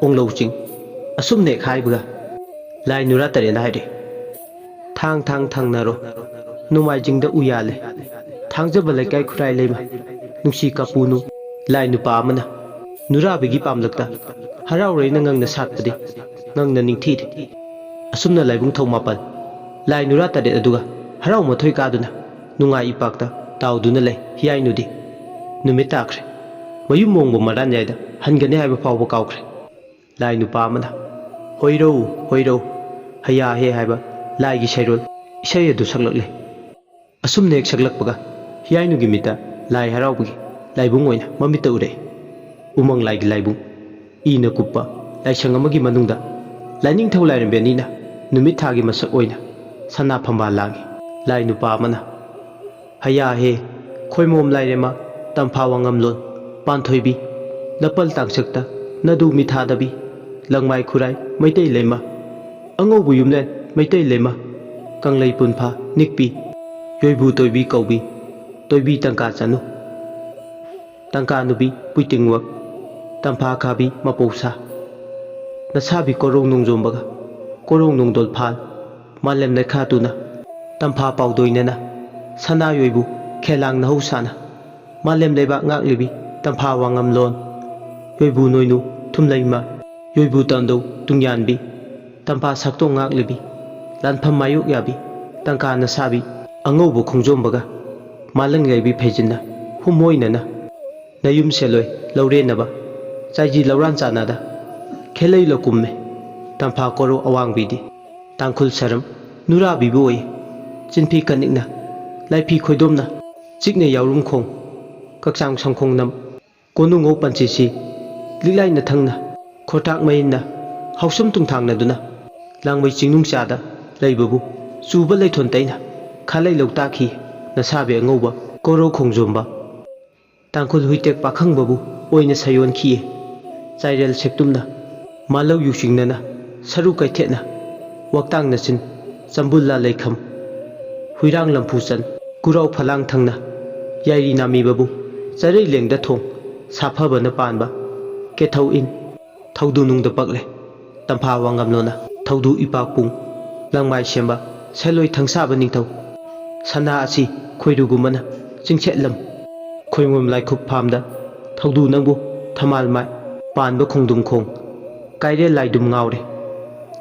ꯎꯪꯂꯧ ꯆꯤꯡ꯫ ꯑꯁꯨꯝꯅ ꯍꯦꯛ ꯍꯥꯏꯕꯒ ꯂꯥꯏ ꯅꯨꯔꯥ ꯇꯔꯦꯠꯅ ꯍꯥꯏꯔꯛꯏ, "ꯊꯥꯡ ꯊꯥꯡ ꯊꯥꯡꯅꯔꯣ, ꯅꯣꯡꯃꯥꯏꯖꯤꯡꯗ ꯎ ꯌꯥꯜꯂꯦ, ꯊꯥꯡꯖꯕ ꯂꯩꯀꯥꯏ ꯈꯨꯔꯥꯏ ꯂꯩꯃ, ꯅꯨꯡꯁꯤ ꯀꯥꯄꯨꯅꯨ"꯫ ꯂꯥꯏ ꯅꯨꯄꯥ ꯑꯃꯅ ꯅꯨꯔꯥꯕꯤꯒꯤ ꯄꯥꯝꯂꯛꯇ ꯍꯔꯥꯎꯔꯩꯅ ꯉꯪꯅ ꯁꯥꯠꯄꯗꯤ ꯉꯪꯅ ꯅꯤꯡꯊꯤꯔꯦ꯫ ꯑꯁꯨꯝꯅ ꯂꯥꯏꯕꯨꯡ ꯊꯧ ꯃꯥꯄꯜ, ꯂꯥꯏ ꯅꯨꯔꯥ ꯇꯔꯦꯠ ꯑꯗꯨꯒ ꯍꯔꯥꯎ ꯃꯊꯣꯏ ꯀꯥꯗꯨꯅ ꯅꯨꯡꯉꯥꯏ ꯏꯄꯥꯛꯇ ꯇꯥꯎꯗꯨꯅ ꯂꯩ꯫ ꯍꯤꯌꯥꯏꯅꯨꯗꯤ ꯅꯨꯃꯤꯠ ꯇꯥꯈ꯭ꯔꯦ꯫ ꯃꯌꯨꯝ ꯃꯣꯡꯕ ꯃꯔꯥꯟꯌꯥꯏꯗ ꯍꯟꯒꯅꯤ ꯍꯥꯏꯕ ꯐꯥꯎꯕ ꯀꯥꯎꯈ꯭ꯔꯦ꯫ ꯂꯥꯏ ꯅꯨꯄꯥ ꯑꯃꯅ "ꯍꯣꯏꯔꯧ, ꯍꯣꯏꯔꯧ, ꯍꯌꯥ ꯍꯦ" ꯍꯥꯏꯕ ꯂꯥꯏꯒꯤ ꯁꯩꯔꯣꯜ ꯏꯁꯩ ꯑꯗꯨ ꯁꯛꯂꯛꯂꯦ꯫ ꯑꯁꯨꯝꯅ ꯍꯦꯛ ꯁꯛꯂꯛꯄꯒ ꯍꯤꯌꯥꯏꯅꯨꯒꯤ ꯃꯤꯠꯇ ꯂꯥꯏ ꯍꯔꯥꯎꯕꯒꯤ ꯂꯥꯏꯕꯨꯡ ꯑꯣꯏꯅ ꯃꯃꯤꯠꯇ ꯎꯔꯛꯏ꯫ ꯎꯃꯪ ꯂꯥꯏꯒꯤ ꯂꯥꯏꯕꯨꯡ, ꯏꯅ ꯀꯨꯞꯄ ꯂꯥꯏꯁꯪ ꯑꯃꯒꯤ ꯃꯅꯨꯡꯗ ꯂꯥꯏꯅꯤꯡꯊꯧ ꯂꯥꯏꯔꯦꯝꯕꯤ ꯑꯅꯤꯅ ꯅꯨꯃꯤꯠ ꯊꯥꯒꯤ ꯃꯁꯛ ꯑꯣꯏꯅ ꯁꯅꯥ ꯐꯝꯕꯥꯜ ꯂꯥꯡꯏ꯫ ꯂꯥꯏ ꯅꯨꯄꯥ ꯑꯃꯅ "ꯍꯌꯥ ꯍꯦ, ꯈꯣꯏꯃꯣꯝ ꯂꯥꯏꯔꯦꯝꯃ, ꯇꯝꯐꯥ ꯋꯥꯉꯝꯂꯣꯟ, ꯄꯥꯟꯊꯣꯏꯕꯤ, ꯂꯄꯜ ꯇꯥꯡꯁꯛꯇ, ꯅꯗꯨ ꯃꯤꯊꯥꯗꯕꯤ, ꯂꯪꯃꯥꯏ ꯈꯨꯔꯥꯏ ꯃꯩꯇꯩ ꯂꯩꯃ, ꯑꯉꯧꯕ ꯌꯨꯝꯂꯦꯟ ꯃꯩꯇꯩ ꯂꯩꯃ, ꯀꯪꯂꯩ ꯄꯨꯟꯐꯥ ꯅꯤꯛꯄꯤ, ꯌꯣꯏꯕꯨ ꯇꯣꯏꯕꯤ ꯀꯧꯕꯤ, ꯇꯣꯏꯕꯤ ꯇꯪꯀꯥ ꯆꯅꯨ, ꯇꯪꯀꯥ ꯅꯨꯕꯤ ꯄꯨꯏꯇꯤꯡꯋꯛ, ꯇꯝꯐꯥ ꯈꯥꯕꯤ ꯃꯄꯧꯁꯥ, ꯅꯁꯥꯕꯤ ꯀꯣꯔꯧ ꯅꯣꯡꯖꯣꯝꯕꯒ ꯀꯣꯔꯧ ꯅꯣꯡꯗꯣꯜ ꯐꯥꯜ, ꯃꯥꯂꯦꯝ ꯂꯩꯈꯥ ꯇꯨꯅ, ꯇꯝꯐꯥ ꯄꯥꯎꯗꯣꯏꯅꯅ, ꯁꯅꯥ ꯌꯣꯏꯕꯨ ꯈꯦꯂꯥꯡ ꯅꯍꯧꯁꯥꯅ, ꯃꯥꯂꯦꯝ ꯂꯩꯕꯥꯛ ꯉꯥꯛꯂꯤꯕꯤ ꯇꯝꯐꯥ ꯋꯥꯉꯝꯂꯣꯟ, ꯌꯣꯏꯕꯨ ꯅꯣꯏꯅꯨ ꯊꯨꯝꯂꯩꯃ, ꯌꯣꯏꯕꯨ ꯇꯥꯟꯗꯧ ꯇꯨꯡꯌꯥꯟꯕꯤ, ꯇꯝꯐꯥ ꯁꯛꯇꯣꯡ ꯉꯥꯛꯂꯤꯕꯤ, ꯂꯥꯟꯐꯝ ꯃꯥꯌꯣꯛ ꯌꯥꯕꯤ, ꯇꯪꯀꯥ ꯅꯁꯥꯕꯤ, ꯑꯉꯧꯕ ꯈꯣꯡꯖꯣꯝꯕꯒ, ꯃꯥꯂꯪ ꯂꯩꯕꯤ ꯐꯩꯖꯤꯟꯅ, ꯍꯨꯝꯃꯣꯏꯅꯅ, ꯅꯌꯨꯝ ꯁꯦꯜꯂꯣꯏ ꯂꯧꯔꯦꯟꯅꯕ, ꯆꯥꯏꯖꯤ ꯂꯧꯔꯥꯟ ꯆꯥꯟꯅꯗ, ꯈꯦꯂꯩ ꯂꯧꯀꯨꯝꯃꯦ, ꯇꯝꯐꯥ ꯀꯣꯔꯧ ꯑꯋꯥꯡꯕꯤꯗꯤ, ꯇꯥꯡꯈꯨꯜ ꯁꯔꯝ ꯅꯨꯔꯥꯕꯤꯕꯨ ꯑꯣꯏ, ꯆꯤꯟꯐꯤ ꯀꯅꯤꯛꯅ, ꯂꯥꯏꯐꯤ ꯈꯣꯏꯗꯣꯝꯅ, ꯆꯤꯛꯅ ꯌꯥꯎꯔꯨꯝ ꯈꯣꯡ, ꯀꯛꯆꯥꯡ ꯁꯪꯈꯣꯡ ꯅꯝ, ꯀꯣꯅꯨꯡꯉꯧ ꯄꯟꯆꯤꯁꯤ ꯂꯤꯛꯂꯥꯏꯅ ꯊꯪꯅ ꯈꯣꯔꯊꯥꯛ ꯃꯌꯤꯟꯅ ꯍꯥꯎꯁꯝ ꯇꯨꯡꯊꯥꯡꯅꯗꯨꯅ ꯂꯥꯡꯃꯩ ꯆꯤꯡꯅꯨꯡ ꯆꯥꯗ ꯂꯩꯕꯕꯨ ꯆꯨꯕ ꯂꯩꯊꯣꯟ ꯇꯩꯅ ꯈꯥꯂꯩ ꯂꯧꯇꯥꯛꯈꯤ꯫ ꯅꯁꯥꯕꯤ ꯑꯉꯧꯕ ꯀꯣꯔꯧ ꯈꯣꯡꯖꯣꯝꯕ ꯇꯥꯡꯈꯨꯜ ꯍꯨꯏꯇꯦꯛ ꯄꯥꯈꯪꯕꯕꯨ ꯑꯣꯏꯅ ꯁꯌꯣꯟꯈꯤꯌꯦ꯫ ꯆꯥꯏꯔꯦꯜ ꯁꯦꯛꯇꯨꯝꯅ ꯃꯥꯂꯧ ꯌꯨꯆꯤꯡꯅꯅ ꯁꯔꯨ ꯀꯩꯊꯦꯠꯅ ꯋꯥꯛꯇꯥꯡꯅ ꯆꯤꯟ ꯆꯝꯕꯨꯜꯂꯥ ꯂꯩꯈꯝ ꯍꯨꯏꯔꯥꯡ ꯂꯝꯐꯨ ꯆꯟ ꯀꯨꯔꯥꯎ ꯐꯂꯥꯡ ꯊꯪꯅ ꯌꯥꯏꯔꯤ ꯅꯥꯃꯤꯕꯕꯨ ꯆꯔꯩ ꯂꯦꯡꯗ ꯊꯣꯡ ꯁꯥꯐꯕꯅ ꯄꯥꯟꯕ ꯀꯦꯊꯧ ꯏꯟ ꯊꯧꯗꯨ ꯅꯨꯡꯗ ꯄꯛꯂꯦ꯫ ꯇꯝꯐꯥ ꯋꯥꯉꯝꯂꯣꯅ ꯊꯧꯗꯨ ꯏꯄꯥꯛꯄꯨꯡ ꯂꯪꯃꯥꯏ ꯁꯦꯝꯕ ꯁꯦꯂꯣꯏ ꯊꯪꯁꯥꯕ ꯅꯤꯡꯊꯧ ꯁꯅꯥ ꯑꯁꯤ ꯈꯣꯏꯔꯨꯒꯨꯝꯕꯅ ꯆꯤꯡꯁꯦꯠꯂꯝ ꯈꯣꯏꯃꯣꯝ ꯂꯥꯏꯈꯨꯞ ꯐꯥꯝꯗ ꯊꯧꯗꯨ ꯅꯪꯕꯨ ꯊꯃꯥꯜ ꯃꯥꯏ ꯄꯥꯟꯕ ꯈꯣꯡꯗꯨꯝ ꯈꯣꯡ ꯀꯥꯏꯔꯦꯜ ꯂꯥꯏꯗꯨꯝ ꯉꯥꯎꯔꯦ꯫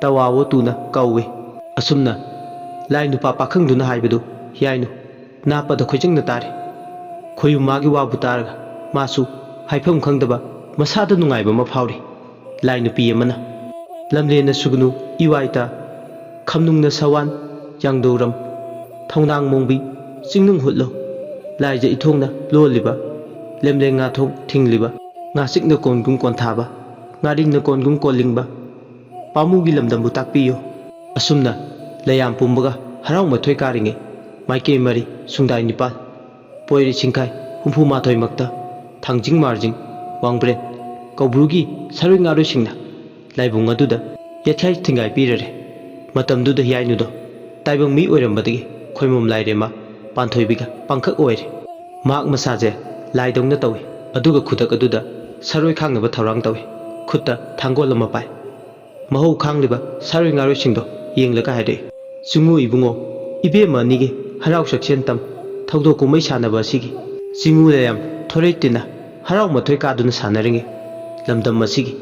ꯇꯋꯥꯋꯣ ꯇꯨꯅ ꯀꯧꯏ꯫ ꯑꯁꯨꯝꯅ ꯂꯥꯏ ꯅꯨꯄꯥ ꯄꯥꯈꯪꯗꯨꯅ ꯍꯥꯏꯕꯗꯨ ꯌꯥꯏꯅꯨ ꯅꯥꯞꯄꯗ ꯈꯣꯏꯖꯪꯅ ꯇꯥꯔꯦ꯫ ꯈꯣꯏꯌꯨꯝ ꯃꯥꯒꯤ ꯋꯥꯕꯨ ꯇꯥꯔꯒ ꯃꯥꯁꯨ ꯍꯥꯏꯐꯝ ꯈꯪꯗꯕ ꯃꯁꯥꯗ ꯅꯨꯡꯉꯥꯏꯕ ꯑꯃ ꯐꯥꯎꯔꯤ꯫ ꯂꯥꯏ ꯅꯨꯄꯤ ꯑꯃꯅ ꯂꯝꯂꯦꯟꯅ ꯁꯨꯒꯅꯨ ꯏꯋꯥꯏꯇ ꯈꯝꯅꯨꯡꯅ ꯁꯋꯥꯟ ꯌꯥꯡꯗꯧꯔꯝ ꯊꯧꯅꯥꯡ ꯃꯣꯡꯕꯤ ꯆꯤꯡꯅꯨꯡ ꯍꯨꯠꯂꯣ꯫ ꯂꯥꯏꯖ ꯏꯊꯣꯡꯅ ꯂꯣꯜꯂꯤꯕ ꯂꯦꯝꯂꯦꯟ ꯉꯥꯊꯣꯡ ꯊꯤꯡꯂꯤꯕ ꯉꯥꯆꯤꯛꯅ ꯀꯣꯟꯒꯨꯝ ꯀꯣꯟꯊꯥꯕ ꯉꯥꯔꯤꯡꯅ ꯀꯣꯟꯒꯨꯝ ꯀꯣꯜꯂꯤꯡꯕ ꯄꯥꯃꯨꯒꯤ ꯂꯝꯗꯝꯕꯨ ꯇꯥꯛꯄꯤꯌꯨ꯫ ꯑꯁꯨꯝꯅ ꯂꯩꯌꯥꯝ ꯄꯨꯝꯕꯒ ꯍꯔꯥꯎ ꯃꯊꯣꯏ ꯀꯥꯔꯤꯉꯩ ꯃꯥꯏꯀꯩ ꯃꯔꯤ ꯁꯨꯡꯗꯥꯏ ꯅꯤꯄꯥꯜ ꯄꯣꯏꯔꯤ ꯁꯤꯡꯈꯥꯏ ꯍꯨꯝꯐꯨ ꯃꯥꯊꯣꯏꯃꯛꯇ ꯊꯥꯡꯖꯤꯡ ꯃꯥꯔꯖꯤꯡ ꯋꯥꯡꯕ꯭ꯔꯦꯟ ꯀꯧꯕ꯭ꯔꯨꯒꯤ ꯁꯔꯣꯏ ꯉꯥꯔꯣꯏꯁꯤꯡꯅ ꯂꯥꯏꯕꯨꯡ ꯑꯗꯨꯗ ꯌꯦꯠꯈꯥꯏ ꯊꯤꯡꯒꯥꯏ ꯄꯤꯔꯔꯦ꯫ ꯃꯇꯝꯗꯨꯗ ꯍꯤꯌꯥꯏꯅꯨꯗꯣ ꯇꯥꯏꯕꯪ ꯃꯤ ꯑꯣꯏꯔꯝꯕꯗꯒꯤ ꯈꯣꯏꯃꯣꯝ ꯂꯥꯏꯔꯦꯝꯃ ꯄꯥꯟꯊꯣꯏꯕꯤꯒ ꯄꯥꯡꯈꯛ ꯑꯣꯏꯔꯦ꯫ ꯃꯍꯥꯛ ꯃꯁꯥꯁꯦ ꯂꯥꯏꯗꯧꯅ ꯇꯧꯏ꯫ ꯑꯗꯨꯒ ꯈꯨꯗꯛ ꯑꯗꯨꯗ ꯁꯔꯣꯏ ꯈꯥꯡꯅꯕ ꯊꯧꯔꯥꯡ ꯇꯧꯏ꯫ ꯈꯨꯠꯇ ꯊꯥꯡꯒꯣꯜ ꯑꯃ ꯄꯥꯏ꯫ ꯃꯍꯧ ꯈꯥꯡꯂꯤꯕ ꯁꯥꯔꯣꯏ ꯉꯥꯔꯣꯏꯁꯤꯡꯗꯣ ꯌꯦꯡꯂꯒ ꯍꯥꯏꯔꯛꯏ, "ꯆꯤꯡꯉꯨ ꯏꯕꯨꯡꯉꯣ, ꯏꯕꯦꯝꯃ ꯑꯅꯤꯒꯤ ꯍꯔꯥꯎ ꯁꯛꯁꯦꯟ ꯇꯝ ꯊꯧꯗꯣꯛ ꯀꯨꯝꯍꯩ ꯁꯥꯟꯅꯕ ꯑꯁꯤꯒꯤ ꯆꯤꯡꯉꯨ ꯂꯩꯌꯥꯝ ꯊꯣꯔꯩ ꯇꯤꯟꯅ ꯍꯔꯥꯎ ꯃꯊꯣꯏ ꯀꯥꯗꯨꯅ ꯁꯥꯟꯅꯔꯤꯉꯩ ꯂꯝꯗꯝ ꯑꯁꯤꯒꯤ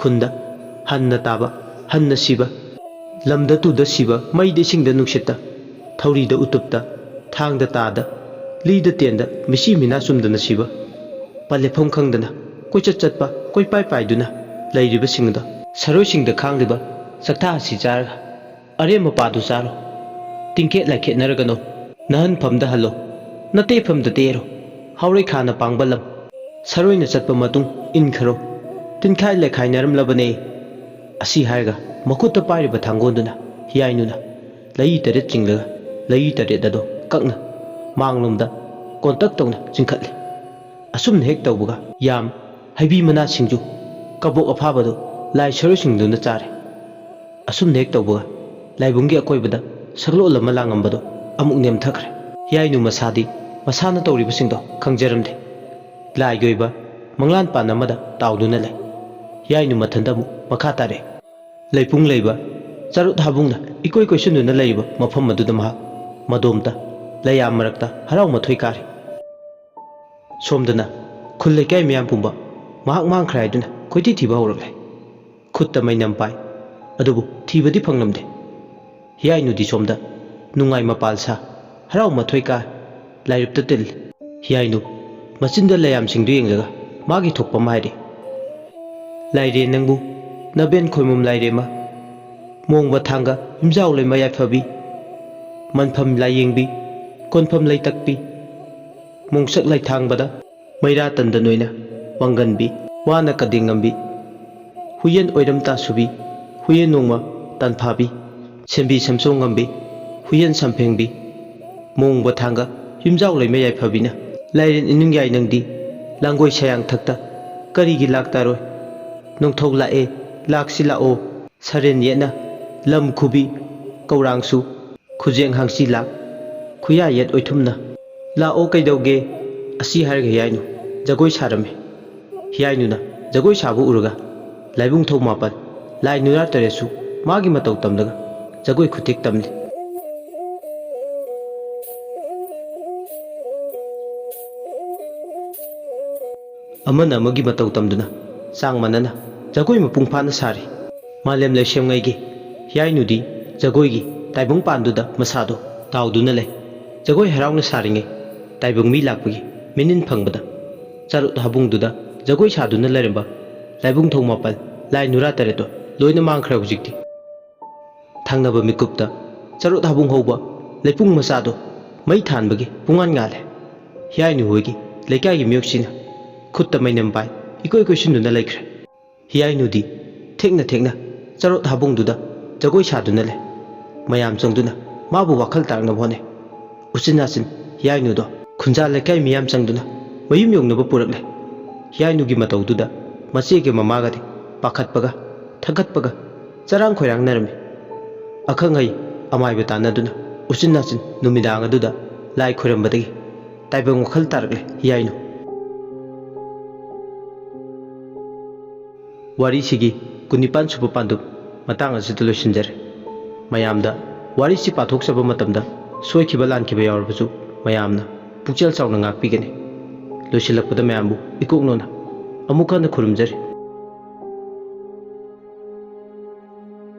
ꯈꯨꯟꯗ ꯍꯟꯅ ꯇꯥꯕ, ꯍꯟꯅ ꯁꯤꯕ, ꯂꯝꯗ ꯇꯨꯗ ꯁꯤꯕ, ꯃꯩꯗ ꯏꯁꯤꯡꯗ ꯅꯨꯡꯁꯤꯠꯇ, ꯊꯧꯔꯤꯗ ꯎꯇꯨꯞꯇ, ꯊꯥꯡꯗ ꯇꯥꯗ, ꯂꯤꯗ ꯇꯦꯟꯗ ꯃꯤꯆꯤ ꯃꯤꯅꯥ ꯆꯨꯝꯗꯅ ꯁꯤꯕ, ꯄꯟꯂꯦꯞꯐꯝ ꯈꯪꯗꯅ ꯀꯣꯏꯆꯠ ꯆꯠꯄ, ꯀꯣꯏꯄꯥꯏ ꯄꯥꯏꯗꯨꯅ ꯂꯩꯔꯤꯕꯁꯤꯡꯗꯣ ꯁꯔꯣꯏꯁꯤꯡꯗ ꯈꯥꯡꯂꯤꯕ ꯆꯥꯛꯊꯥ ꯑꯁꯤ ꯆꯥꯔꯒ ꯑꯔꯦꯝ ꯑꯄꯥꯗꯨ ꯆꯥꯔꯣ꯫ ꯇꯤꯡꯈꯦꯠ ꯂꯥꯏꯈꯦꯠꯅꯔꯒꯅꯨ꯫ ꯅꯍꯟꯐꯝꯗ ꯍꯜꯂꯣ꯫ ꯅꯇꯦꯐꯝꯗ ꯇꯦꯔꯣ꯫ ꯍꯥꯎꯔꯩꯈꯥꯅ ꯄꯥꯡꯕ ꯂꯝ꯫ ꯁꯔꯣꯏꯅ ꯆꯠꯄ ꯃꯇꯨꯡ ꯏꯟꯈꯔꯣ, ꯇꯤꯟꯈꯥꯏ ꯂꯩꯈꯥꯏꯅꯔꯝꯂꯕꯅꯦ꯫ ꯑꯁꯤ ꯍꯥꯏꯔꯒ ꯃꯈꯨꯠꯇ ꯄꯥꯏꯔꯤꯕ ꯊꯥꯡꯒꯣꯟꯗꯨꯅ ꯍꯤꯌꯥꯏꯅꯨꯅ ꯂꯩꯏ ꯇꯔꯦꯠ ꯆꯤꯡꯂꯒ ꯂꯩꯏ ꯇꯔꯦꯠ ꯑꯗꯣ ꯀꯛꯅ ꯃꯥꯡꯂꯣꯝꯗ ꯀꯣꯟꯇꯛ ꯇꯧꯅ ꯆꯤꯡꯈꯠꯂꯤ꯫ ꯑꯁꯨꯝꯅ ꯍꯦꯛ ꯇꯧꯕꯒ ꯌꯥꯝ, ꯍꯩꯕꯤ ꯃꯅꯥ ꯁꯤꯡꯖꯨ, ꯀꯕꯣꯛ ꯑꯐꯥꯕꯗꯨ ꯂꯥꯏ ꯁꯔꯣꯏꯁꯤꯡꯗꯨꯅ ꯆꯥꯔꯦ꯫ ꯑꯁꯨꯝꯅ ꯍꯦꯛ ꯇꯧꯕꯒ ꯂꯥꯏꯕꯨꯡꯒꯤ ꯑꯀꯣꯏꯕꯗ ꯁꯛꯂꯣꯟ ꯑꯃ ꯂꯥꯡꯉꯝꯕꯗꯨ ꯑꯃꯨꯛ ꯅꯦꯝꯊꯈ꯭ꯔꯦ꯫ ꯍꯤꯌꯥꯏꯅꯨ ꯃꯁꯥꯗꯤ ꯃꯁꯥꯅ ꯇꯧꯔꯤꯕꯁꯤꯡꯗꯣ ꯈꯪꯖꯔꯝꯗꯦ꯫ ꯂꯥꯏꯒꯤ ꯑꯣꯏꯕ ꯃꯪꯂꯥꯟ ꯄꯥꯟ ꯑꯃꯗ ꯇꯥꯎꯗꯨꯅ ꯂꯩ꯫ ꯍꯤꯌꯥꯏꯅꯨ ꯃꯊꯟꯇ ꯑꯃꯨꯛ ꯃꯈꯥ ꯇꯥꯔꯛꯏ꯫ ꯂꯩꯄꯨꯡ ꯂꯩꯕ ꯆꯔꯨꯠ ꯍꯥꯕꯨꯡꯅ ꯏꯀꯣꯏ ꯀꯣꯏꯁꯤꯟꯗꯨꯅ ꯂꯩꯔꯤꯕ ꯃꯐꯝ ꯑꯗꯨꯗ ꯃꯍꯥꯛ ꯃꯗꯣꯝꯇ ꯂꯩꯌꯥꯝ ꯃꯔꯛꯇ ꯍꯔꯥꯎ ꯃꯊꯣꯏ ꯀꯥꯔꯤ꯫ ꯁꯣꯝꯗꯅ ꯈꯨꯜ ꯂꯩꯀꯥꯏ ꯃꯤꯌꯥꯝ ꯄꯨꯝꯕ ꯃꯍꯥꯛ ꯃꯥꯡꯈ꯭ꯔꯦ ꯍꯥꯏꯗꯨꯅ ꯀꯣꯏꯊꯤ ꯊꯤꯕ ꯍꯧꯔꯛꯂꯦ꯫ ꯈꯨꯠꯇ ꯃꯩꯅꯝ ꯄꯥꯏ, ꯑꯗꯨꯕꯨ ꯊꯤꯕꯗꯤ ꯐꯪꯂꯝꯗꯦ꯫ ꯍꯤꯌꯥꯏꯅꯨꯗꯤ ꯁꯣꯝꯗ ꯅꯨꯡꯉꯥꯏ ꯃꯄꯥꯜ ꯁꯥ, ꯍꯔꯥꯎ ꯃꯊꯣꯏ ꯀꯥ, ꯂꯥꯏꯔꯨꯞꯇ ꯇꯤꯜꯂꯤ꯫ ꯍꯤꯌꯥꯏꯅꯨ ꯃꯆꯤꯟꯗ ꯂꯩꯌꯥꯝꯁꯤꯡꯗꯨ ꯌꯦꯡꯂꯒ ꯃꯥꯒꯤ ꯊꯣꯛꯄ ꯑꯃ ꯍꯥꯏꯔꯤ꯫ ꯂꯥꯏꯔꯦ ꯅꯪꯕꯨ, ꯅꯕꯦꯟ ꯈꯣꯏꯃꯨꯝ ꯂꯥꯏꯔꯦꯝꯃ, ꯃꯣꯡꯕ ꯊꯥꯡꯒ ꯌꯨꯝꯖꯥꯎ ꯂꯩꯃ ꯌꯥꯏꯐꯕꯤ, ꯃꯟꯐꯝ ꯂꯥꯏꯌꯦꯡꯕꯤ, ꯀꯣꯟꯐꯝ ꯂꯩꯇꯛꯄꯤ, ꯃꯣꯡꯁꯛ ꯂꯩꯊꯥꯡꯕꯗ ꯃꯩꯔꯥ ꯇꯟꯗ ꯅꯣꯏꯅ ꯋꯥꯡꯒꯟꯕꯤ, ꯋꯥꯅ ꯀꯗꯤꯡꯉꯝꯕꯤ, ꯍꯨꯏꯌꯦꯟ ꯑꯣꯏꯔꯝ ꯇꯥꯁꯨꯕꯤ, ꯍꯨꯏꯌꯦꯟ ꯅꯣꯡꯃ ꯇꯥꯟꯐꯥꯕꯤ, ꯁꯦꯝꯕꯤ ꯁꯦꯝꯁꯣꯡ ꯉꯝꯕꯤ, ꯍꯨꯏꯌꯦꯟ ꯁꯝꯐꯦꯡꯕꯤ, ꯃꯣꯡꯕ ꯊꯥꯡꯒ ꯌꯨꯝꯖꯥꯎ ꯂꯩꯃ ꯌꯥꯏꯐꯕꯤꯅ ꯂꯥꯏꯔꯦꯟ ꯏꯅꯨꯡ ꯌꯥꯏ ꯅꯪꯗꯤ, ꯂꯥꯡꯒꯣꯏ ꯁꯌꯥꯡꯊꯛꯇ ꯀꯔꯤꯒꯤ ꯂꯥꯛꯇꯔꯣꯏ? ꯅꯣꯡꯊꯧ ꯂꯥꯛꯑꯦ, ꯂꯥꯛꯁꯤ ꯂꯥꯛꯑꯣ, ꯁꯔꯦꯟ ꯌꯦꯠꯅ ꯂꯝ ꯈꯨꯕꯤ, ꯀꯧꯔꯥꯡꯁꯨ ꯈꯨꯖꯦꯡ ꯍꯥꯡꯆꯤ ꯂꯥꯛ, ꯈꯨꯌꯥ ꯌꯦꯠ ꯑꯣꯏꯊꯨꯝꯅ ꯂꯥꯛꯑꯣ ꯀꯩꯗꯧꯒꯦ? ꯑꯁꯤ ꯍꯥꯏꯔꯒ ꯍꯤꯌꯥꯏꯅꯨ ꯖꯒꯣꯏ ꯁꯥꯔꯝꯃꯤ꯫ ꯍꯤꯌꯥꯏꯅꯨꯅ ꯖꯒꯣꯏ ꯁꯥꯕ ꯎꯔꯒ ꯂꯥꯏꯕꯨꯡ ꯊꯧ ꯃꯥꯄꯜ, ꯂꯥꯏ ꯅꯨꯔꯥ ꯇꯔꯦꯠꯁꯨ ꯃꯥꯒꯤ ꯃꯇꯧ ꯇꯝꯂꯒ ꯖꯒꯣꯏ ꯈꯨꯊꯦꯛ ꯇꯝꯂꯤ꯫ ꯑꯃꯅ ꯑꯃꯒꯤ ꯃꯇꯧ ꯇꯝꯗꯨꯅ ꯆꯥꯡ ꯃꯥꯟꯅꯅ ꯖꯒꯣꯏ ꯃꯄꯨꯡ ꯐꯥꯅ ꯁꯥꯔꯤ꯫ ꯃꯥꯂꯦꯝ ꯂꯩꯁꯦꯝꯉꯩꯒꯤ ꯍꯤꯌꯥꯏꯅꯨꯗꯤ ꯖꯒꯣꯏꯒꯤ ꯇꯥꯏꯕꯪ ꯄꯥꯟꯗꯨꯗ ꯃꯁꯥꯗꯣ ꯇꯥꯎꯗꯨꯅ ꯂꯩ꯫ ꯖꯒꯣꯏ ꯍꯔꯥꯎꯅ ꯁꯥꯔꯤꯉꯩ ꯇꯥꯏꯕꯪ ꯃꯤ ꯂꯥꯛꯄꯒꯤ ꯃꯤꯅꯤꯟ ꯐꯪꯕꯗ ꯆꯔꯨꯠ ꯍꯥꯕꯨꯡꯗꯨꯗ ꯖꯒꯣꯏ ꯁꯥꯗꯨꯅ ꯂꯩꯔꯝꯕ ꯂꯥꯏꯕꯨꯡ ꯊꯧ ꯃꯥꯄꯜ, ꯂꯥꯏ ꯅꯨꯔꯥ ꯇꯔꯦꯠꯇꯣ ꯂꯣꯏꯅ ꯃꯥꯡꯈ꯭ꯔꯦ ꯍꯧꯖꯤꯛꯇꯤ꯫ ꯊꯪꯅꯕ ꯃꯤꯀꯨꯞꯇ ꯆꯔꯨꯠ ꯍꯥꯕꯨꯡ ꯍꯧꯕ ꯂꯩꯄꯨꯡ ꯃꯆꯥꯗꯣ ꯃꯩ ꯊꯥꯟꯕꯒꯤ ꯄꯨꯡꯉꯥꯟ ꯉꯥꯜꯂꯦ꯫ ꯍꯤꯌꯥꯏꯅꯨ ꯍꯣꯏꯒꯤ ꯂꯩꯀꯥꯏꯒꯤ ꯃꯤꯑꯣꯏꯁꯤꯡꯅ ꯈꯨꯠꯇ ꯃꯩꯅꯝ ꯄꯥꯏ ꯏꯀꯣꯏ ꯀꯣꯏꯁꯤꯟꯗꯨꯅ ꯂꯩꯈ꯭ꯔꯦ꯫ ꯍꯤꯌꯥꯏꯅꯨꯗꯤ ꯊꯦꯛꯅ ꯊꯦꯛꯅ ꯆꯔꯣꯠ ꯍꯥꯕꯨꯡꯗꯨꯗ ꯖꯒꯣꯏ ꯁꯥꯗꯨꯅ ꯂꯩ꯫ ꯃꯌꯥꯝ ꯆꯪꯗꯨꯅ ꯃꯥꯕꯨ ꯋꯥꯈꯜ ꯇꯥꯔꯛꯅꯕ ꯍꯣꯠꯅꯩ꯫ ꯎꯆꯤꯟ ꯅꯥꯆꯤꯟ ꯍꯤꯌꯥꯏꯅꯨꯗꯣ ꯈꯨꯟꯖꯥ ꯂꯩꯀꯥꯏ ꯃꯤꯌꯥꯝ ꯆꯪꯗꯨꯅ ꯃꯌꯨꯝ ꯌꯧꯅꯕ ꯄꯨꯔꯛꯂꯦ꯫ ꯍꯤꯌꯥꯏꯅꯨꯒꯤ ꯃꯇꯧꯗꯨꯗ ꯃꯆꯦꯒ ꯃꯃꯥꯒꯗꯤ ꯄꯥꯈꯠꯄꯒ ꯊꯛꯀꯠꯄꯒ ꯆꯔꯥꯡ ꯈꯣꯏꯔꯥꯡꯅꯔꯝꯃꯤ꯫ ꯑꯈꯪ ꯑꯍꯩ ꯑꯃꯥꯏꯕ ꯇꯥꯟꯅꯗꯨꯅ ꯎꯆꯤꯟ ꯅꯥꯆꯤꯟ ꯅꯨꯃꯤꯗꯥꯡ ꯑꯗꯨꯗ ꯂꯥꯏ ꯈꯣꯏꯔꯝꯕꯗꯒꯤ ꯇꯥꯏꯕꯪ ꯋꯥꯈꯜ ꯇꯥꯔꯛꯂꯦ ꯍꯤꯌꯥꯏꯅꯨ꯫ ꯋꯥꯔꯤꯁꯤꯒꯤ ꯀꯨꯟꯅꯤꯄꯥꯟ ꯁꯨꯕ ꯄꯥꯟꯗꯨꯞ ꯃꯇꯥꯡ ꯑꯁꯤꯗ ꯂꯣꯏꯁꯤꯟꯖꯔꯦ꯫ ꯃꯌꯥꯝꯗ ꯋꯥꯔꯤꯁꯤ ꯄꯥꯊꯣꯛꯆꯕ ꯃꯇꯝꯗ ꯁꯣꯏꯈꯤꯕ ꯂꯥꯟꯈꯤꯕ ꯌꯥꯎꯔꯕꯁꯨ ꯃꯌꯥꯝꯅ ꯄꯨꯛꯆꯦꯜ ꯆꯥꯎꯅ ꯉꯥꯛꯄꯤꯒꯅꯤ꯫ ꯂꯣꯏꯁꯤꯜꯂꯛꯄꯗ ꯃꯌꯥꯝꯕꯨ ꯏꯀꯣꯛꯅꯣꯅ ꯑꯃꯨꯛ ꯍꯟꯅ ꯈꯨꯔꯨꯝꯖꯔꯤ꯫